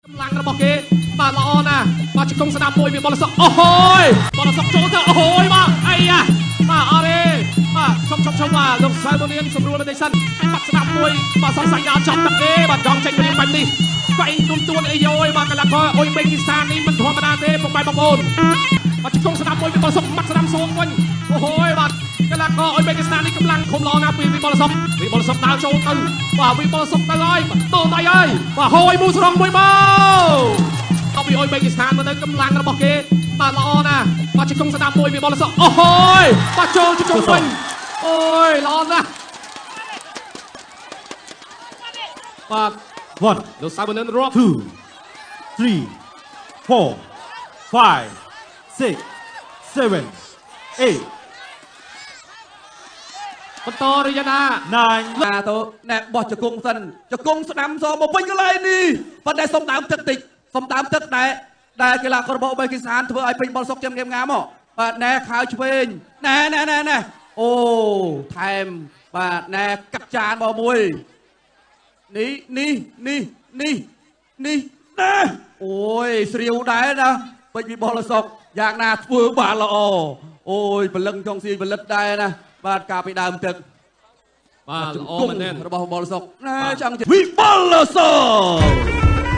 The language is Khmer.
កម្លាំងរបស់គេបាទល្អណាស់បាទជង្គង់ស្ដាំមួយវាបលសុកអូហូយបលសុកចូលទៅអូហូយបាទអីយ៉ាបាទអត់ទេបាទឈប់ឈប់ឈប់បាទលោកសៅបូនៀនសម្រួលបន្តិចសិនបាត់ស្ដាំមួយបាទសង្ស័យដល់ចប់ទឹកទេបាទចង់ចេញព្រាមបែបនេះបែកទុំទួនអីយោយបាទកីឡាករអ៊ុយបេគីស្ថាននេះមិនធម្មតាទេពុកម៉ែបងប្អូនបាទជង្គង់ស្ដាំមួយវាបលសុកមាត់ស្ដាំសងវិញអូហូយបាទកីឡាករអ៊ុយបេគីស្ថាននេះកម្លាំងខំល្អណាស់ពីវិបលសុកវិបលសុកដើរចូលទៅបាទវិបលសុកទៅហើយតោដៃហើយបាទហូយមូស្រងមួយមក អពីអុយបេគីស្ថានមកទៅកម្លាំងរបស់គេបាទល្អណាស់បាទជង្គង់ស្ដាំមួយវាបលសុកអូហូយបាទចូលជង្គង់វិញអូយល្អណាស់បាទ One, លោកសាវនិនរាប់ two, three, four, five, six, seven, eight, បន្តឬយ៉ាងណា nine. ណាទៅណែបោះជង្គង់សិនជង្គង់ស្ដាំសមកវិញកន្លែងនេះប៉ុន្តែសុំដើមទឹកតិចសុំដើមទឹកដែរដែលកីឡាកររបស់អ៊ូបេគីស្ថានធ្វើឲ្យពេញបលសុកចាំងងាមមកបាទណែខៅឆ្វេងណែណែណែណែអូថែមបាទណែកាត់ចានមកមួយនេះនេះនេះនេះនេះណែអូយស្រាវដែរណាពេញវិបុលសុកយ៉ាងណាធ្វើបានល្អអូយព្រលឹងចង់ស៊ីផលិតដែរណាបាទកាលពីដើមទឹក បាទល្អមែនទែន របស់បលសុកណា បាទ ចង់វិបលសុក